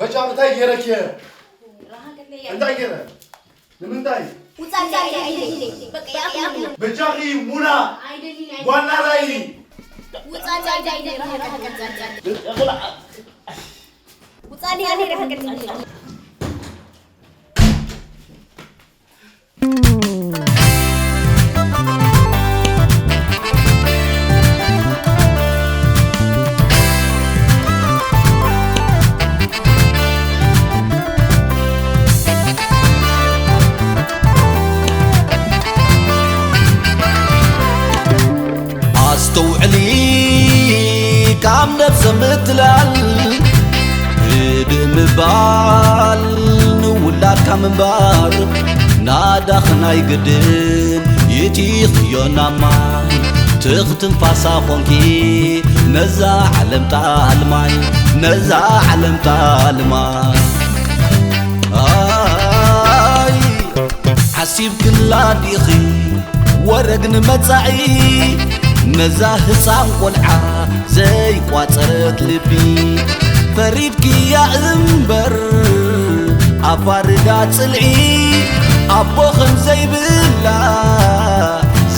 በጃኺ እንታይ ገይረኪ? እንታይ ገይረ? ንምንታይ? ውጻእ ኢለ፣ ኢለ፣ ኢለ። በቃ፣ ይኣኽል። በጃኺ ሙና፣ ኣይደልን፣ ኣይደልን። ጓል ናታይ። ውጻእ ኢለ፣ ኣይደልን። ውጻእ ኢለ፣ ኣይደልን። ኣስተውዕሊ ካብ ነብሰ ምትላል፣ ህድእ ምባል ንውላድካ ምንባር፣ ናዳኺ ናይ ግድን ይቲኽዮ ናብ ማይ፣ ትኽ ትንፋሳ ኾንኪ ነዛ ዓለም ጣልማይ፣ ነዛ ዓለም ጣልማይ። ኣይ፣ ሓሲብክላ ዲኺ ወረግ ንመጻኢ፣ ነዛ ህጻን ቆልዓ ዘይቋጸረት ልቢ፣ ፈሪድክያ እምበር ኣብ ፋርዳ ጽልኢ፣ ኣቦ ከም ዘይብላ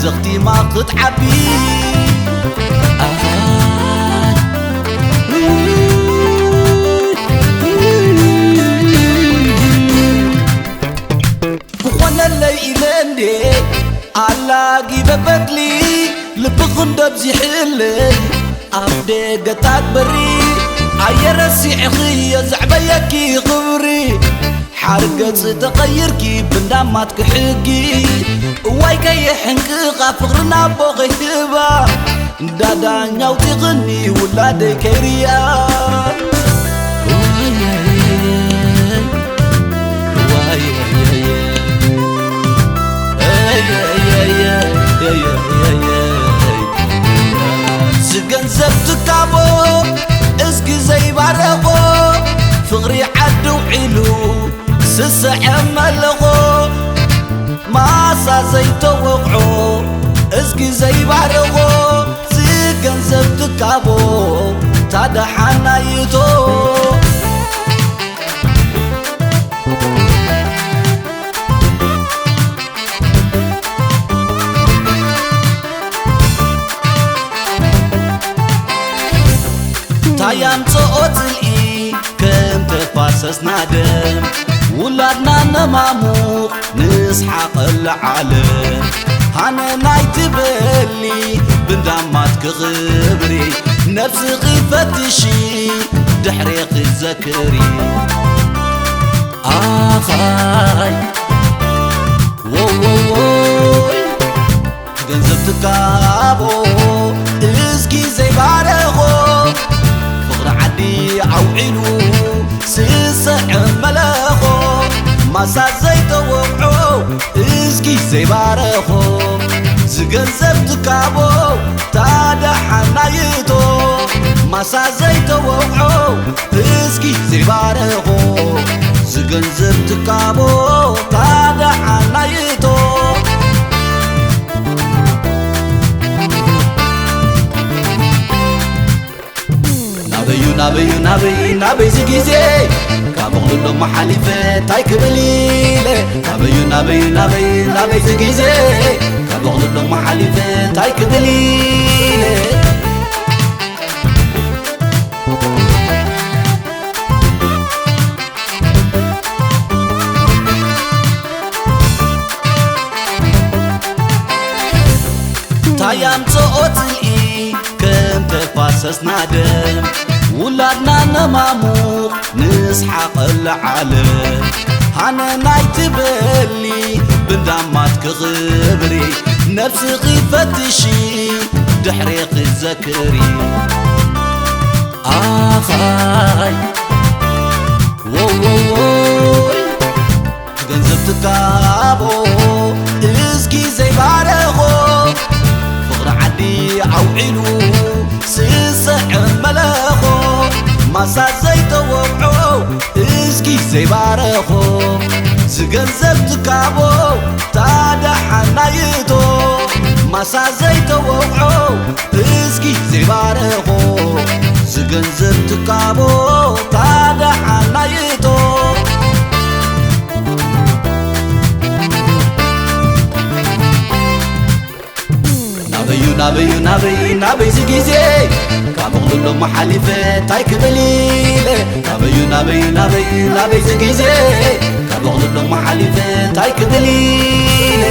ዘኽቲማ ክትዓቢ። ኣሃ። ክኾነለይ ኢለ እንዴ ኣላጊበ በድሊ፣ ልብኽን ደብዚሕለይ ኣብ ደገታት በሪ፣ ኣየረሲዕኽዮ ዘዕበየኪ ክብሪ፣ ሓርገጽ ተቐይርኪ ብንዳማትኪ ሕጊ፣ እዋይ ከየሕንቅቓ ፍቕርና ኣቦ ከይህባ፣ እንዳዳኛ ኣውጺቕኒ ውላደይ ከይርያ። ዝገንዘብ ትካቦ እዝጊ ዘይባረኾ፣ ፍቕሪ ዓዲ ውዒሉ ስስዐ መለኾ፣ ማሳ ዘይተወቕዖ እዝጊ ዘይባረኾ፣ ዝገንዘብ ትካቦ ታደሓናይቶ። ታያምጽኦ ጽልኢ ከም ተፋሰስና ደም፣ ውላድና ነማሙቕ ንስሓቐላ ዓለም። ሃነ ናይ ትበሊ ብንዳማት ክኽብሪ፣ ነብስኺ ፈትሺ ድሕሬኺ ዘክሪ። ኣኻይ ወወወይ፣ ገንዘብ ትካቦ እዝጊ ዘይባረኾ፣ ፍቕሪ ዓዲ ኣውዒሉ ስስዐ መለኾ፣ ማሳ ዘይተወቕዖ እዝጊ ዘይባረኾ፣ ዝገንዘብ ትካቦ ታደሓናይቶ፣ ማሳ ዘይተወቕዖ እዝጊ ዘይባረኾ፣ ዝገንዘብ ትካቦ ታደሓናይቶ። ናበዩ ናበዩ ናበይ ናበይ ዝጊዜ፣ ካብ ኣቕልሎ መሓሊፈ ታይ ክብል ኢለ። ናበዩ ናበዩ ናበይ ናበይ ዝጊዜ፣ ካብ ኣቕልሎ መሓሊፈ ታይ ክብል ኢለ። ታያምጽኦ ጽልኢ ከም ተፋሰስና ደም፣ ውላድና ነማሙቕ ንስሓቐላ ዓለም። ሃነ ናይ ትበሊ ብንዳማት ክኽብሪ፣ ነብስኺ ፈትሺ ድሕሬኺ ዘክሪ። ኣኻይ ወወወይ፣ ገንዘብ ትካቦ እዝጊ ዘይባረኾ፣ ፍቕሪ ዓዲ ኣውዒሉ ስስዐ መለኾ፣ ማሳ ዘይተወቕዖ እዝጊ ዘይባረኾ፣ ዝገንዘብ ትካቦ ታደሓናይቶ፣ ማሳ ዘይተወቕዖ እዝጊ ዘይባረኾ፣ ዝገንዘብ ትካቦ ታደሓናይቶ። ናበዩ ናበይ ናበይ ዝግዜ ካብ ኣቕልሎ መሓሊፈ ታይ ክብል ኢለ ናበዩ ናበይ ናበይ ናበይ ዝግዜ ካብ ኣቕልሎ መሓሊፈ ታይ ክብል ኢለ